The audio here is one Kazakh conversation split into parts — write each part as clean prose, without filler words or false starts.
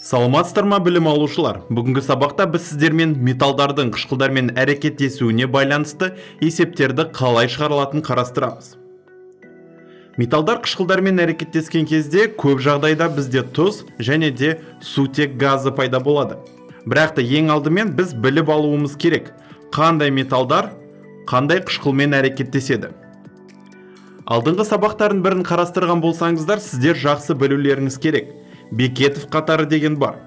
Саламатсыздар ма, білім алушылар? Бүгінгі сабақта біз сіздермен металдардың қышқылдармен әрекеттесуіне байланысты есептерді қалай шығарылатынын қарастырамыз. Металдар қышқылдармен әрекеттескен кезде көп жағдайда бізде тұз және де сутек газы пайда болады. Бірақ та ең алдымен біз біліп алуымыз керек, қандай металдар қандай қышқылмен әрекеттеседі. Алдыңғы сабақтардың бірін қарастырған болсаңыздар, сіздер жақсы білулеріңіз керек. Бекетов қатары деген бар.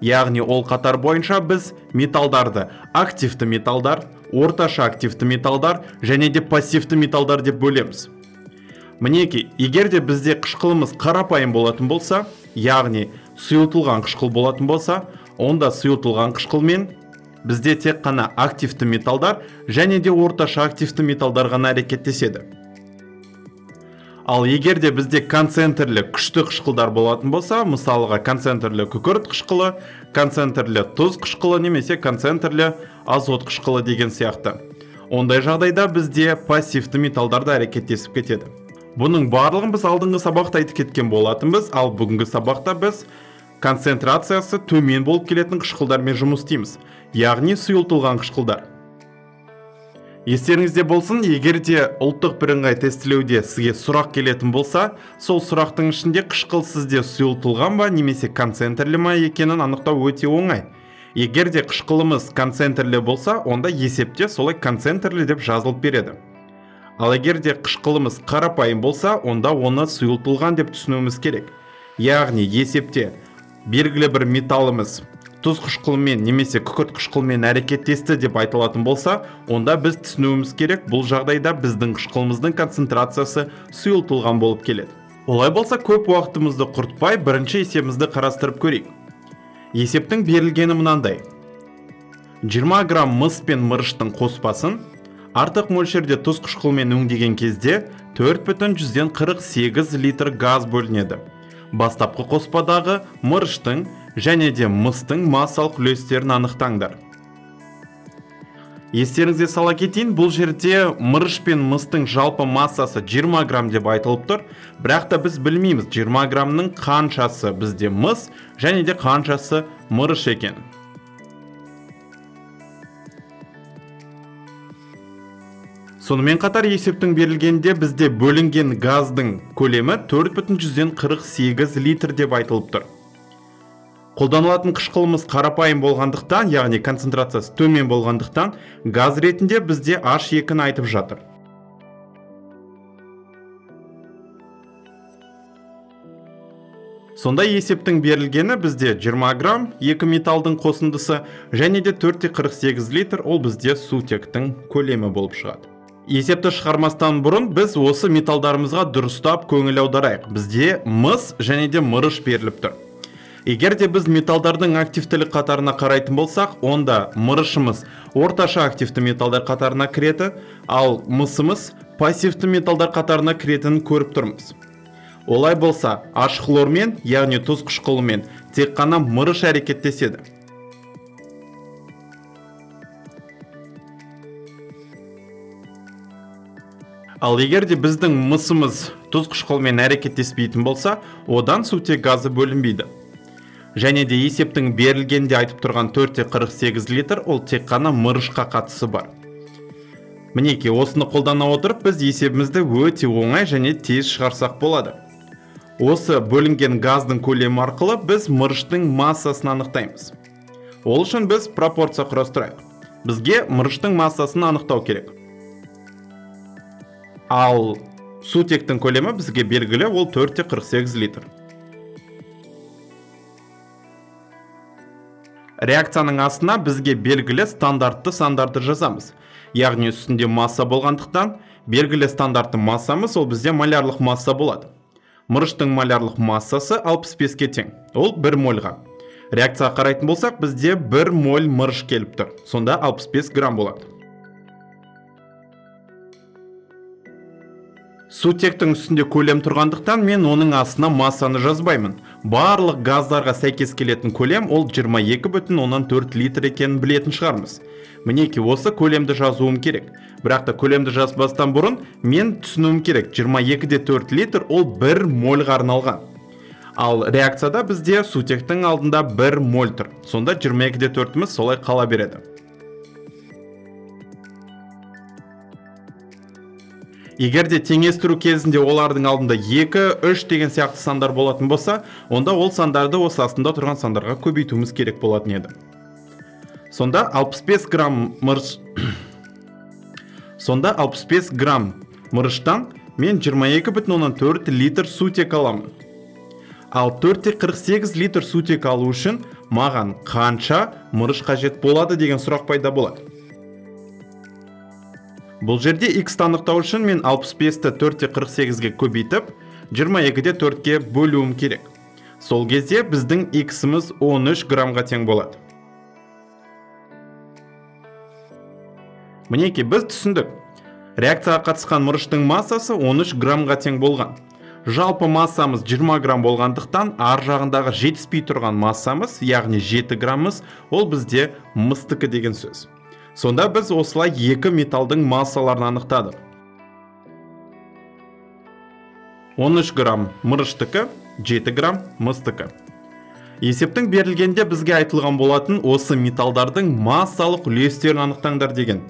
Яғни ол қатар бойынша біз металдарды активті металдар, орташа активті металдар және де пассивті металдар деп бөлеміз. Мінекей, егер де бізде қышқылымыз қарапайым болатын болса, яғни сұйылтылған қышқыл болатын болса, онда сұйылтылған қышқылмен бізде тек қана активті металдар және де орташа активті металдар ғана әрекеттеседі. Ал егер де бізде концентрлі күшті қышқылдар болатын болса, мысалға концентрлі күкірт қышқылы, концентрлі тұз қышқылы немесе концентрлі азот қышқылы деген сияқты. Ондай жағдайда бізде пассивті металдар да әрекеттесіп кетеді. Бұның барлығын біз алдыңғы сабақта айтып кеткен болатынбыз, ал бүгінгі сабақта біз концентрациясы төмен болып келетін қышқылдармен жұмыс істейміз, яғни сұйылтылған қышқылдар. Естеріңізде болсын, егер де ұлттық бірыңғай тестілеуде сізге сұрақ келетін болса, сол сұрақтың ішінде қышқыл сізде сұйылтылған ба немесе концентрлі ма екенін анықтау өте оңай. Егер де қышқылымыз концентрлі болса, онда есепте солай концентрлі деп жазылып береді. Ал егер де қышқылымыз қарапайым болса, онда оны сұйылтылған деп түсінуіміз керек. Яғни есепте белгілі бір металлымыз тұз қышқылымен немесе күкірт қышқылымен әрекеттесті деп айтылатын болса, онда біз түсінуіміз керек, бұл жағдайда біздің қышқылымыздың концентрациясы сұйылтылған болып келеді. Олай болса, көп уақытымызды құртпай, бірінші есебімізді қарастырып көрейік. Есептің берілгені мынандай. 20 грамм мыс пен мырыштың қоспасын артық мөлшерде тұз қышқылымен өңдеген кезде 4,48 литр газ бөлінеді. Бастапқы қоспадағы мырыштың және де мыстың массалық үлестерін анықтаңдар. Естеріңізге сала кетейін, бұл жерде мырыш пен мыстың жалпы массасы 20 грамм деп айтылып тұр, бірақ та біз білмейміз 20 граммның қаншасы бізде мыс және де қаншасы мырыш екен. Сонымен қатар есептің берілгенде бізде бөлінген газдың көлемі 4,48 литр деп айтылып тұр. Қолданылатын қышқылымыз қарапайым болғандықтан, яғни концентрациясы төмен болғандықтан, газ ретінде бізде H2-ні айтып жатыр. Сонда есептің берілгені бізде 20 грамм екі металдың қосындысы және де 4,48 литр, ол бізде сутектің көлемі болып шығады. Есепті шығармастан бұрын біз осы металдарымызға дұрыстап көңіл аударайық. Бізде мыс және де мырыш беріліп тұр. Егер де біз металдардың активтілік қатарына қарайтын болсақ, онда мырышымыз орташа активті металдар қатарына кіреді, ал мысымыз пассивті металдар қатарына кіретінін көріп тұрмыз. Олай болса, H хлормен, яғни тұз қышқылымен тек қана мырыш әрекеттеседі. Ал егер де біздің мысымыз тұз қышқылымен әрекеттеспейтін болса, одан сутек газы бөлінбейді. Және де есептің берілгенде айтып тұрған 4,48 литр ол тек қана мырышқа қатысы бар. Мінекей, осыны қолдана отырып біз есебімізді өте оңай және тез шығарсақ болады. Осы бөлінген газдың көлемі арқылы біз мырыштың массасын анықтаймыз. Ол үшін біз пропорция құрастырайық. Бізге мырыштың массасын анықтау керек. Ал сутектің көлемі бізге белгілі, ол 4,48 литр. Реакцияның астына бізге белгілі стандартты сандарды жазамыз. Яғни үстінде масса болғандықтан, белгілі стандартты массамыз ол бізде молярлық масса болады. Мырыштың молярлық массасы 65-ке тең. Ол 1 мольға. Реакцияға қарайтын болсақ, бізде 1 моль мырыш келіп тұр. Сонда 65 грамм болады. Сутектің үстінде көлем тұрғандықтан мен оның астына массаны жазбаймын. Барлық газдарға сәйкес келетін көлем ол 22,4 литр екенін білетін шығармыз. Мінекей, осы көлемді жазуым керек. Бірақ та көлемді жазбастан бұрын мен түсінуім керек, 22,4 литр ол 1 мольға арналған. Ал реакцияда бізде сутектің алдында 1 моль тұр. Сонда 22,4-іміз солай қала береді. Егер де теңестіру кезінде олардың алдында 2, 3 деген сияқты сандар болатын болса, онда ол сандарды осы астында тұрған сандарға көбейтуіміз керек болатын еді. Сонда 65 грамм мырыш Сонда 65 грамм мырыштан мен 22,4 литр сутек аламын. Ал 4,48 литр сутек алу үшін маған қанша мырыш қажет болады деген сұрақ пайда болады. Бұл жерде x-ті анықтау үшін мен 65-ті 4,48-ге көбейтіп, 22,4-ке бөлуім керек. Сол кезде біздің x-іміз 13 граммға тең болады. Мінекей, біз түсіндік. Реакцияға қатысқан мырыштың массасы 13 граммға тең болған. Жалпы массамыз 20 грамм болғандықтан, ар жағындағы жетіспей тұрған массамыз, яғни 7 граммыз, ол бізде мыстікі деген сөз. Сонда біз осылай екі металдың массаларын анықтадық. 13 грамм мырыштікі, 7 грамм мыстікі. Есептің берілгенде бізге айтылған болатын осы металдардың массалық үлестерін анықтаңдар деген.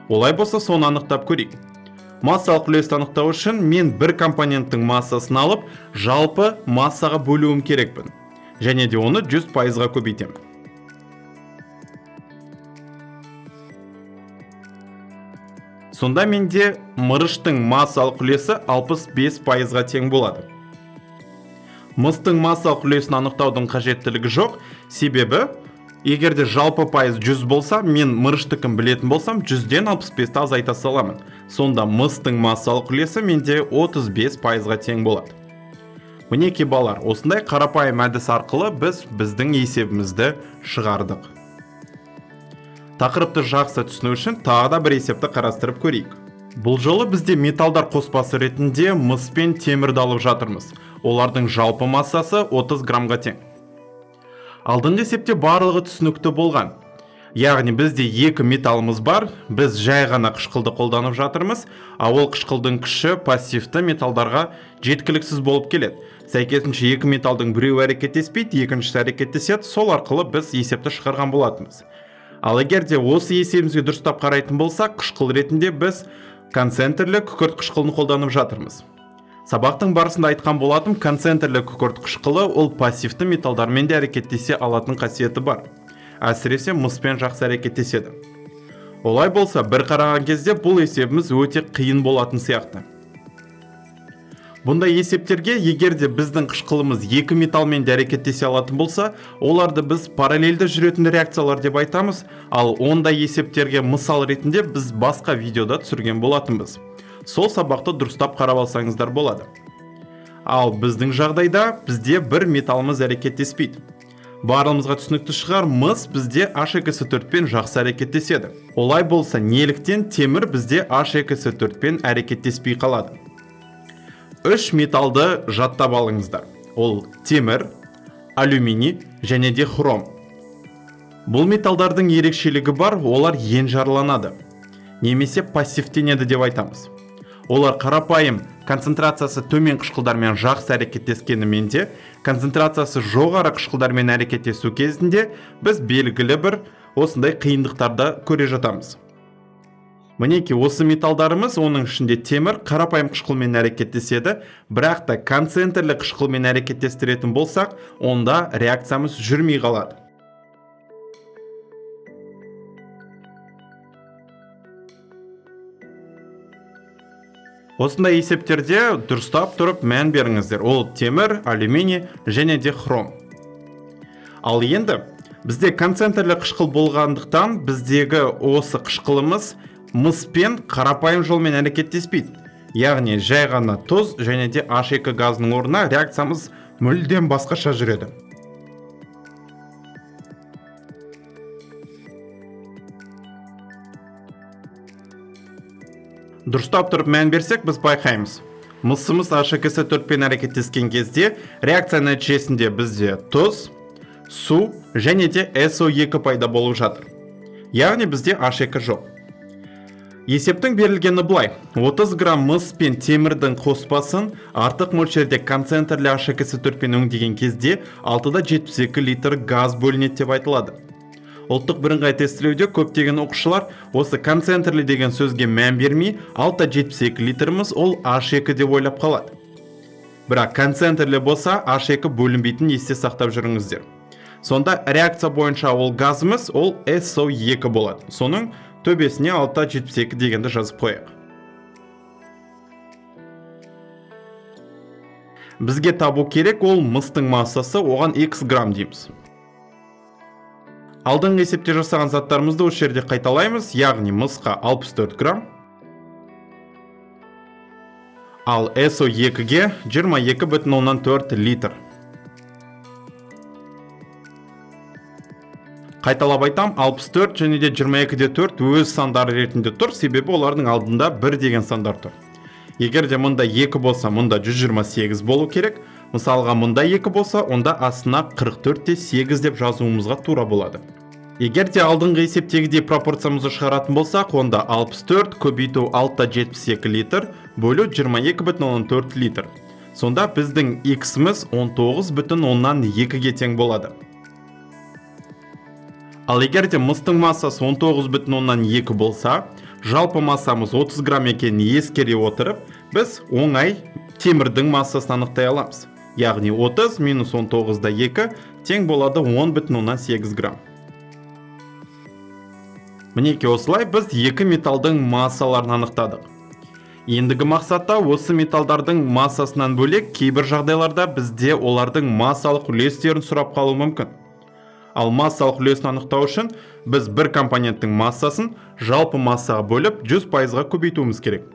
Олай болса соны анықтап көрейік. Массалық үлесті анықтау үшін мен бір компоненттің массасын алып, жалпы массаға бөлуім керекпін. Және де оны 100%-ға көбейтемін. Сонда менде мырыштың массалық үлесі 65%-ға тең болады. Мыстың массалық үлесін анықтаудың қажеттілігі жоқ, себебі егер де жалпы пайыз 100 болса, мен мырыштікін білетін болсам, 100-ден 65-ті азайта саламын. Сонда мыстың массалық үлесі менде 35%-ға тең болады. Мінекей балалар, осындай қарапайым әдіс арқылы біз біздің есебімізді шығардық. Тақырыпты жақсы түсіну үшін тағы да бір есепті қарастырып көрейік. Бұл жолы бізде металдар қоспасы ретінде мыс пен темірді алып жатырмыз. Олардың жалпы массасы 30 граммға тең. Алдыңғы есепте барлығы түсінікті болған. Яғни бізде екі металымыз бар, біз жай ғана қышқылды қолданып жатырмыз, а ол қышқылдың күші пассивті металдарға жеткіліксіз болып келеді. Сәйкесінше екі металдың біреуі әрекеттеспейді, екіншісі әрекеттеседі, сол арқылы біз есепті шығарған болатынбыз. Ал егер де осы есебімізге дұрыстап қарайтын болсақ, қышқыл ретінде біз концентрлі күкірт қышқылын қолданып жатырмыз. Сабақтың барысында айтқан болатым, концентрлі күкірт қышқылы ол пассивті металдармен де әрекеттесе алатын қасиеті бар. Әсіресе мыспен жақсы әрекеттеседі. Олай болса, бір қараған кезде бұл есебіміз өте қиын болатын сияқты. Бұндай есептерге егер де біздің қышқылымыз екі металмен де әрекеттесе алатын болса, оларды біз параллельді жүретін реакциялар деп айтамыз, ал ондай есептерге мысал ретінде біз басқа видеода түсірген болатынбыз. Сол сабақты дұрыстап қарап алсаңыздар болады. Ал біздің жағдайда бізде бір металымыз әрекеттеспейді. Барлығымызға түсінікті шығар, мыс бізде H2SO4-пен жақсы әрекеттеседі. Олай болса, неліктен темір бізде H2SO4-пен әрекеттеспей қалады? Үш металды жаттап алыңыздар. Ол темір, алюминий және де хром. Бұл металдардың ерекшелігі бар, олар енжарланады немесе пассивтенеді деп айтамыз. Олар қарапайым концентрациясы төмен қышқылдармен жақсы әрекеттескенімен де, концентрациясы жоғары қышқылдармен әрекеттесу кезінде біз белгілі бір осындай қиындықтарды көре жатамыз. Мінекей, осы металдарымыз, оның ішінде темір қарапайым қышқылмен әрекеттеседі, бірақ та концентрлі қышқылмен әрекеттестіретін болсақ, онда реакциямыз жүрмей қалады. Осындай есептерде дұрыстап тұрып мән беріңіздер. Ол темір, алюминий және де хром. Ал енді бізде концентрлі қышқыл болғандықтан біздегі осы қышқылымыз мыспен қарапайым жолмен әрекеттеспейді. Яғни жай ғана тұз және де H2 газының орнына реакциямыз мүлдем басқаша жүреді. Дұрыстап тұрып мән берсек, біз байқаймыз. Мысымыз H2SO4-пен әрекеттескен кезде реакция нәтижесінде бізде тұз, су және де SO2 пайда болып жатыр. Яғни бізде H2 жоқ. Есептің берілгені былай. 30 грамм мыс пен темірдің қоспасын артық мөлшерде концентрлі H2SO4 пен өңдеген кезде 6,72 литр газ бөлінеді деп айтылады. Ұлттық бірыңғай тестілеуде көптеген оқушылар осы концентрлі деген сөзге мән бермей 6,72 литріміз ол H2 деп ойлап қалады. Бірақ концентрлі болса H2 бөлінбейтінін есте сақтап жүріңіздер. Сонда реакция бойынша ол газымыз ол SO2 болады. Соның төбесіне 6,72 дегенді жазып қояйық. Бізге табу керек ол мыстың массасы, оған x грамм дейміз. Алдыңғы есепте жасаған заттарымызды осы жерде қайталаймыз, яғни мысқа 64 грамм, ал SO2-ге 22,4 литр. Қайталап айтам, 64 және де 22,4 өз сандары ретінде тұр, себебі олардың алдында 1 деген сандар тұр. Егер де мұнда 2 болса, мұнда 128 болу керек. Мысалға, мұнда 2 болса, онда астына 44,8 деп жазуымызға тура болады. Егер де алдыңғы есептегідей пропорциямызды шығаратын болсақ, онда 64 көбейту 6,72 литр бөлу 22,4 литр. Сонда біздің x-іміз 19,2-ге тең болады. Ал егер де мыстың массасы 19,2 болса, жалпы массамыз 30 грамм екенін ескере отырып, біз оңай темірдің массасын анықтай аламыз. Яғни 30 минус 19,2 тең болады 10,8 грамм. Мінекей осылай біз екі металдың массаларын анықтадық. Ендігі мақсатта осы металдардың массасынан бөлек кейбір жағдайларда бізде олардың массалық үлестерін сұрап қалуы мүмкін. Ал массалық үлесін анықтау үшін біз бір компоненттің массасын жалпы массаға бөліп 100%-ға көбейтуіміз керек.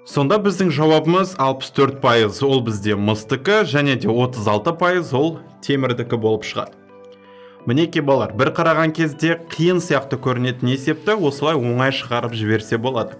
Сонда біздің жауабымыз 64% ол бізде мыстікі және де 36% ол темірдікі болып шығады. Мінекей балалар, бір қараған кезде қиын сияқты көрінетін есепті осылай оңай шығарып жіберсе болады.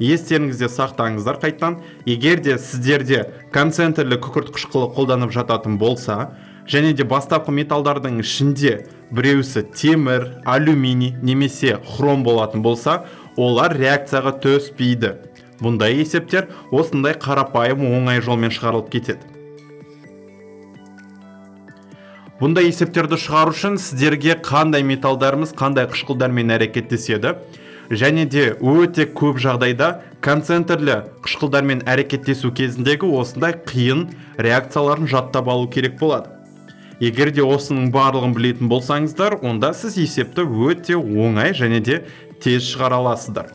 Естеріңізде сақтаңыздар қайттан, егер де сіздерде концентрлі күкірт қышқылы қолданып жататын болса, және де бастапқы металдардың ішінде біреусі темір, алюминий немесе хром болатын болса, олар реакцияға түспейді. Бұндай есептер осындай қарапайым оңай жолмен шығарылып кетеді. Бұндай есептерді шығару үшін сіздерге қандай металдарымыз қандай қышқылдармен әрекеттеседі, және де өте көп жағдайда концентрлі қышқылдармен әрекеттесу кезіндегі осындай қиын реакцияларын жаттап алу керек болады. Егер де осының барлығын білетін болсаңыздар, онда сіз есепті өте оңай және де тез шығара аласыздар.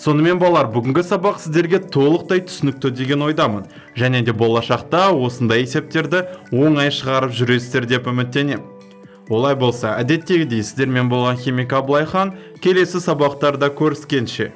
Сонымен балалар, бүгінгі сабақ сіздерге толықтай түсінікті деген ойдамын. Және де болашақта осындай есептерді оңай шығарып жүресіздер деп үміттенемін. Олай болса, әдеттегідей сіздермен болған химик Абылайхан, келесі сабақтарда көріскенше.